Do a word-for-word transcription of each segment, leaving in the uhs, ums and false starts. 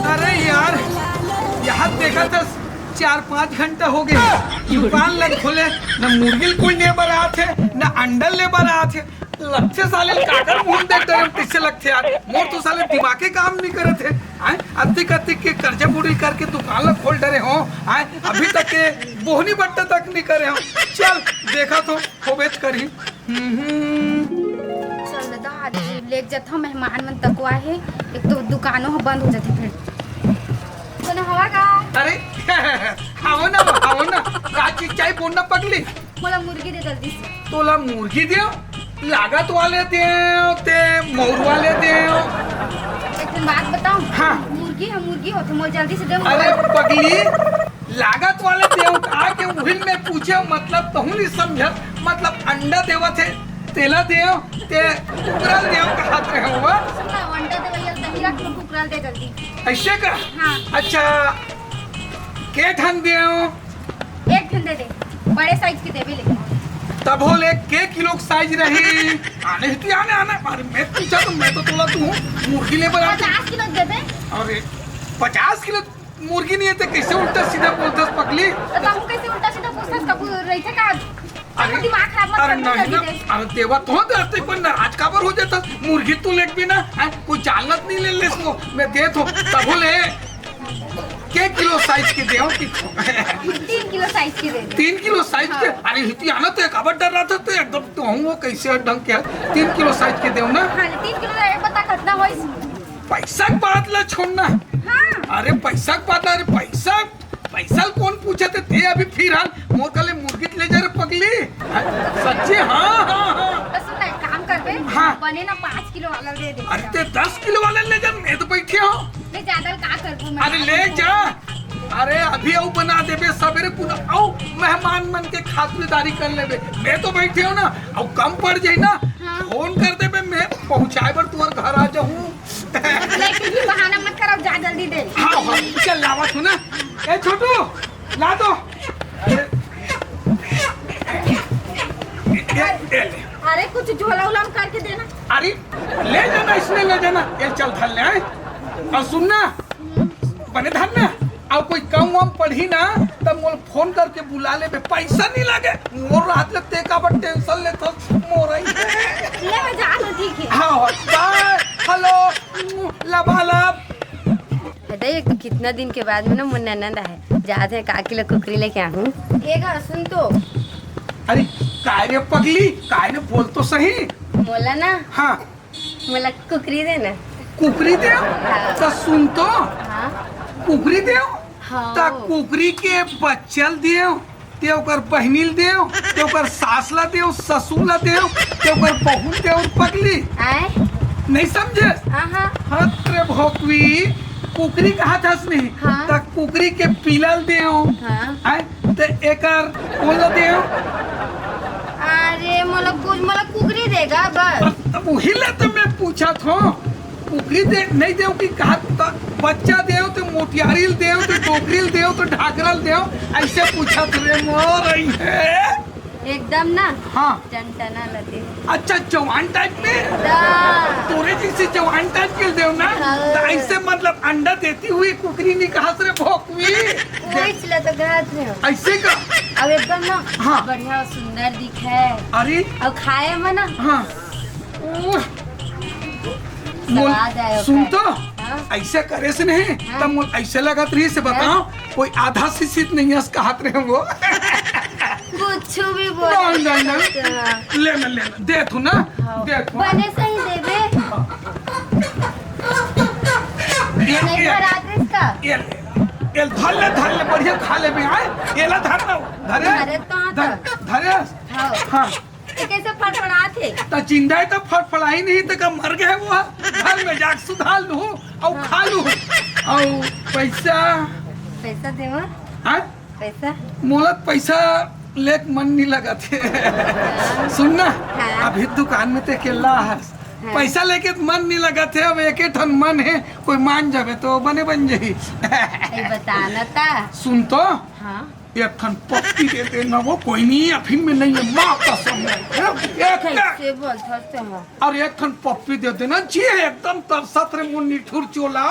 अरे यार, यहाँ देखा था, चार पाँच घंटा हो गए, दुकान लग खोले, न मुर्गी ल कोई ले बर आत हे, न अंडा ले बर आत हे। लगथे साले ल काकर मुंह देख डरे, कैसे लगथे यार? मोर तो साले दिमागे काम नहीं करत हे। आय, अतिक अतिक के कर्जा बुड़ी करके दुकान ला खोल डरे हो। आय, अभी तक के बोहनी बट्टा तक नहीं करे हो। चल, देखा तो होबेच करही। हम्म। चल दादा, आज लेके जात हूँ, मेहमान मन तको आहे, एक तो दुकानों ह बंद हो जाथे फिर। कोनो हवा का? अरे, हवा ना, हवा ना, का चीज चाहिए बोल ना पगली? मोला मुर्गी दे जल्दी से। तोला मुर्गी देव, लागत वाले देव, ते मौर वाले देव। एक ठन बात बताऊं? हाँ। मुर्गी ह मुर्गी होथे, मोला जल्दी से दे। अरे पगली, लागत वाले देव का के उहिल में पूछे, मतलब तहूँ नहीं समझ, मतलब अंडा देवत हे, तेला देव, ते कुकरा ल देव कहत रहे हो, वाह। सुन ना, अंडा दे भैया, दही रख, कुकरा ल दे जल्दी। ऐसे का? हाँ। अच्छा, के ठन देव? एक ठन दे दे, बड़े साइज के देबे लेकिन। तभो ले के किलो के साइज रही? आने हिती, आने, आने, अरे मैं पूछा तो मैं तो तोला तू मुर्गी ले बर आते। पचास किलो दे दे। अरे, पचास किलो मुर्गी नहीं है तो कैसे उल्टा सीधा बोलथस पगली? तो तहूँ कैसे उल्टा सीधा पूछथस? कभू रहिथे का? अरे, दिमाग खराब मत अरे कर, नहीं जल्दी ना, दे। अरे देवा तो दे, आज काबर हो जाता? मुर्गी तो लेके भी ना, हैं, कोई चालत नहीं ले ले इसको, मैं दे तो तभो ले। के किलो साइज के देव कि तीन किलो साइज के दे दे। तीन किलो साइज के? हाँ। अरे हिती आना तो एक अबर डर रहा था, तो एकदम तो हूँ वो कैसे ढंग के है। तीन किलो साइज के देव ना। हाँ, तीन किलो ले, पता कितना होइस? पैसा के बात ला छोड़ना। हाँ। अरे पैसा के बात ला, अरे पैसा, पैसा ल कौन पूछे थे? ते अभी फिर हाल मोर कले मुर्गी ले जा रे पगली। हाँ, सच्ची, हाँ, हाँ, हाँ। तो सुन ना, एक काम करबे, हाँ। बने ना पाँच किलो वाला दे दे। अरे ते दस किलो वाला ले जा, मैं तो बैठे हूँ। ले जा, दादा, का करबो मैं? अरे ले जा। अरे अभी अउ बना देबे, सबेरे कुन अउ मेहमान मन के खातिरदारी कर लेबे। मैं तो बैठे हूँ ना, अउ कम पड़ जाई ना, हाँ। फोन कर देबे, मैं पहुँचाए बर तुहर घर आ जाहूँ। लेकिन भी बहाना मत करब, जा जल्दी दे। हाँ, हाँ, चल लावत हूँ ना। ए छोटू, ला तो। अरे, ए, ए, ए, ले। अरे कुछ झोला उला में करके देना। अरे ले जाना, इसने ले जाना। ये चल धर ले, आए। और सुन ना, बने धर ना, और कोई काम वाम पड़ही ना, तब मोल फोन करके बुला लेबे, पैसा नहीं लागे। मोर रात ले ते काबर टेंशन लेथस, मोर आई। ले मैं जा रहा हूँ, ठीक है। हाँ, हाँ, बाय, हेलो, लबालब। अरे, एक तो कितना दिन के बाद में ना मोर ननद आहे, जात हे का किलो कुकरी लेके आहूँ। ए घर सुन तो। अरे, काय रे पगली, काय ने बोल तो सही। मोला ना, हाँ। मोला कुकरी दे ना। कुकरी देव? हाँ। त सुन तो। हाँ। कुकरी देव? हाँ। त कुकरी के बच्चा ल देव, ते ओकर बहिनी ल देव, ते ओकर सास ला देव, ससुर ला देव, ते ओकर बहू ल देव, पगली। आय? नहीं समझे? हाँ, हाँ। हत रे भोकवी, कुकरी कहत हस नहीं, हाँ। त कुकरी के पीला ल देव। हाँ। आय? ते एकर कोन ल देव? अरे, मोला कुछ, मोला कुकरी देगा बस। अब वही ला तो मैं पूछत हूँ। कुकरी दे, नहीं देव कि कहा त बच्चा देव, तो मोटियारी ल देव, तो डोकरी ल देव, तो ढाकरा ल देव, ऐसे पूछत रे मोर रही है। एकदम ना। हाँ। टनटना ल देव। अच्छा, जवान टाइप में? दा। तोरे जैसे जवान टाइप के देव ना, हाँ। तो ऐसे मतलब अंडा देती हुई कुकरी नहीं कहा रे भोकवी। पूछ ले तो कहत रहे हो। ऐसे का? अब एकदम ना हाँ। बढ़िया सुंदर दिखे। अरे। और खाए में ना हाँ। ओह। मोल, स्वाद आयो सुन खाए। तो, हाँ। ऐसे करे से नहीं, हाँ। तब मोल ऐसे लगत रही से बताओ, हाँ। कोई आधा शिक्षित नहीं है, कहत रहे वो। कुछ भी बोल नहीं, नहीं, नहीं। हाँ। लेना, लेना, दे तू ना, हाँ। दे तू। बने सही देबे। ये, नहीं ये, भरा दे इसका। ये, ये धर ले, धर ले, बढ़िया खा ले बे, आए। एला धर ना, धरे। धरे तो हाँ धर, तो। धरे। हाँ। हाँ। ये कैसे फड़फड़ात हे? त जिंदा हे त फड़फड़ाही नहीं त का मर गए वो? घर में जाके सुधार लू अउ हाँ। खा लू। अउ पैसा? पैसा देवा? हाँ? पैसा? मोला पैसा लेके मन नहीं लगत हे। हाँ। सुन ना, हाँ। अभी दुकान में ते अकेला हस। हाँ। पैसा लेके मन नहीं लगत हे, अब एक ठन मन हे, कोई मान जावे तो बने बन जाही। ये बताना था। सुन तो। हाँ। एक ठन पप्पी दे देना वो, कोई नहीं, अभी में नहीं है, माँ कसम है। एक, एक, कैसे बोलथस तेहा? अरे एक ठन पप्पी दे देना जी, एकदम तरसत रे मोर निठुर चोला।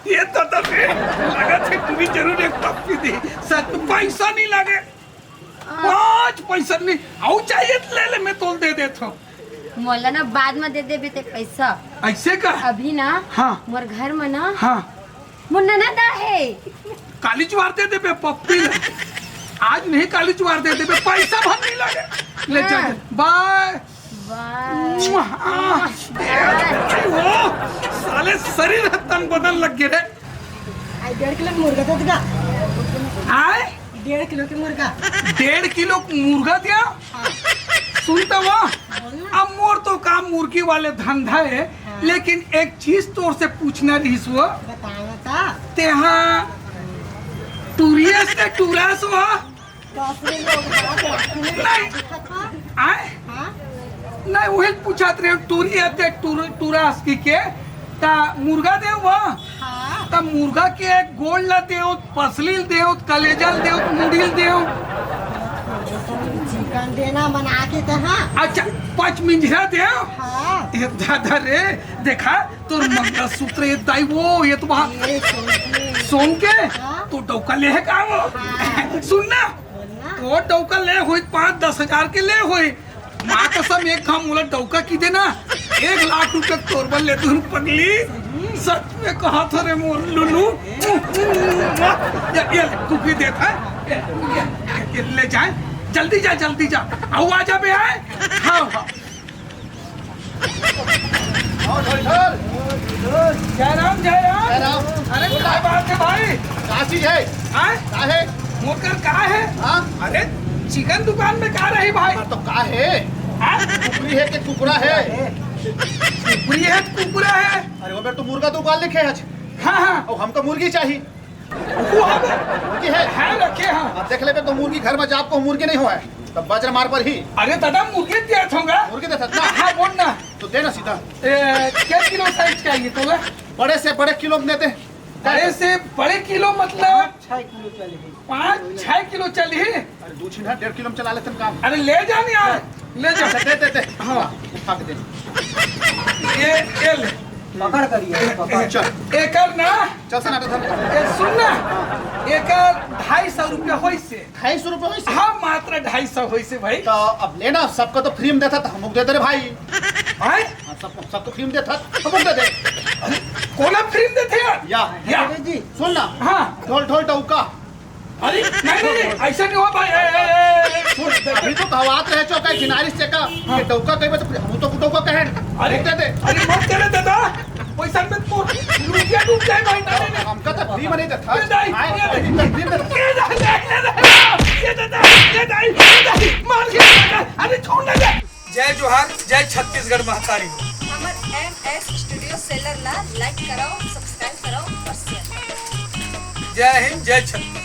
ये तो, तो रे, लगत हे पूरी जरूर एक पप्पी दे। सच में पैसा नहीं लगे, पाँच पैसा नहीं, अउ चाहिए त ले ले, मैं तोल दे देत हूँ। मोला ना बाद में दे देबे ते पैसा। ऐसे का? अभी ना, हाँ। मोर घर में ना, हाँ। मोर ननद आहे। काली जुआर दे देबे पप्पी ल। आज नहीं काली जुआर दे देबे, पैसा भर नहीं लगे। ले जा, हाँ। बाय। बाय। मुआ, आ, बाय। ओ, साले शरीर ह तन बदन लग गे रे। आई डेढ़ किलो मुर्गा दे देगा। आय? डेढ़ किलो के मुर्गा। डेढ़ किलो मुर्गा दिया? हाँ। सुन त वो, बोल ना। अब मोर तो काम मुर्गी वाले धंधा है, हाँ। लेकिन एक चीज तोर से पूछना रहीस वो। बता, बता। तेहा टूरियस के टूरस वो? दस लोग बात रखने नहीं। दिखत बा। आय? हाँ? नहीं, वही पूछत रहे, टूरी है ते टूर-, टूरस की के? ता मुर्गा देव वो? हाँ। ता मुर्गा के गोड़ ला देव, पसली ल देव, कलेजा ल देव, मुड़ी ल देव। चिकन देना बना के तो, हाँ। अच्छा, पाँच मिंजरा देव? हाँ। ए दादा रे, देखा, तोर मंगलसूत्र ये दाई वो, ये तो वहाँ ये सोन के। सोन के? हाँ। तो डौका ले है का वो? हाँ। सुन ना, बोल ना। तो डौका ले होई, पाँच दस हजार के ले होई। माँ कसम, एक घाम मोला डौका की देना, एक लाख रुपया तोर बर ले दूँ पगली। सच में कहा था रे मोर लुलू। ये, ये कुकी देता है, ये, ये, ये ले जाए, जल्दी जा, जल्दी जा, आओ आ जा बे, आए। हाँ, हाँ। और ढोल ढोल। जय राम, जय राम। जय राम। अरे, क्या बात है भाई? का चीज है? हाँ? का है? मोकर का है? हाँ? अरे, चिकन दुकान में का रही भाई? हाँ, तो का है? हाँ? कुकरी है कि कुकड़ा है? कुकरी है, कुकड़ा है। अरे, वो बेर तो मुर्गा दुकान लिखे है आज। हाँ, हाँ। और हमका मुर्गी चाहिए। वो अब मुर्गी है? है, रखे हैं। अब देख लेबे तो मुर्गी घर में जाब को मुर्गी नहीं होए, तब बजर मार पर ही। अरे दादा, मुर्गी देत होगा। मुर्गी देत ना? हाँ, बोल ना। तो दे ना सीधा। ए, क्या किलो साइज चाहिए तोला? बड़े से बड़े किलो में देते। बड़े से बड़े किलो मतलब? पाँच छः किलो चलिए। पाँच छः किलो चलिए। अरे दो छीन है, डेढ़ किलो में चला लेते हैं काम। अरे ले जा नहीं यार, ले जा। अच्छा, दे, दे, दे। हाँ। उठा के दे। ये, ये ले। पकड़ करिए, पकड़। चल। एकर ना। चल सनाटा धर। ए, सुन ना। एकर ढाई सौ रुपया होइसे। ढाई सौ रुपया होइसे? हाँ, मात्र ढाई सौ होइसे भाई। तो अब लेना, सबका तो फ्री में देता, तो हमको दे दे रे भाई। हैं? हाँ, सबको, सबको फ्री में देता, हमको दे दे। अरे, कोना फ्री में देते यार? या। या। जी। सुन ना। हाँ। ढोल, ढोल, डौका। अरे, नहीं, नहीं, नहीं, ऐसा नहीं हुआ भाई। ए, ए, ए, ए, सुन, अभी तो कहवात रहे चौका किनारे से का, हाँ। ये डौका कहीं बस, हम तो डौका कहे। अरे, दे दे। अरे, मत करे दादा। पैसा में तो रुपया डूब जाए भाई। नहीं, नहीं, नहीं। हमका तो फ्री में नहीं देता। ये नहीं, आए, ये नहीं। फ्री में देता। ये नहीं, नहीं, नहीं, नहीं। ये दादा, ये नहीं, ये नहीं। मार के दादा। अरे, छोड़ ना दे। जय जोहार, जय छत्तीसगढ़ महतारी। हमर एम एस स्टूडियो सेलर ला लाइक कराओ, सब्सक्राइब कराओ और शेयर कराओ। जय हिंद, जय छत्तीसगढ़।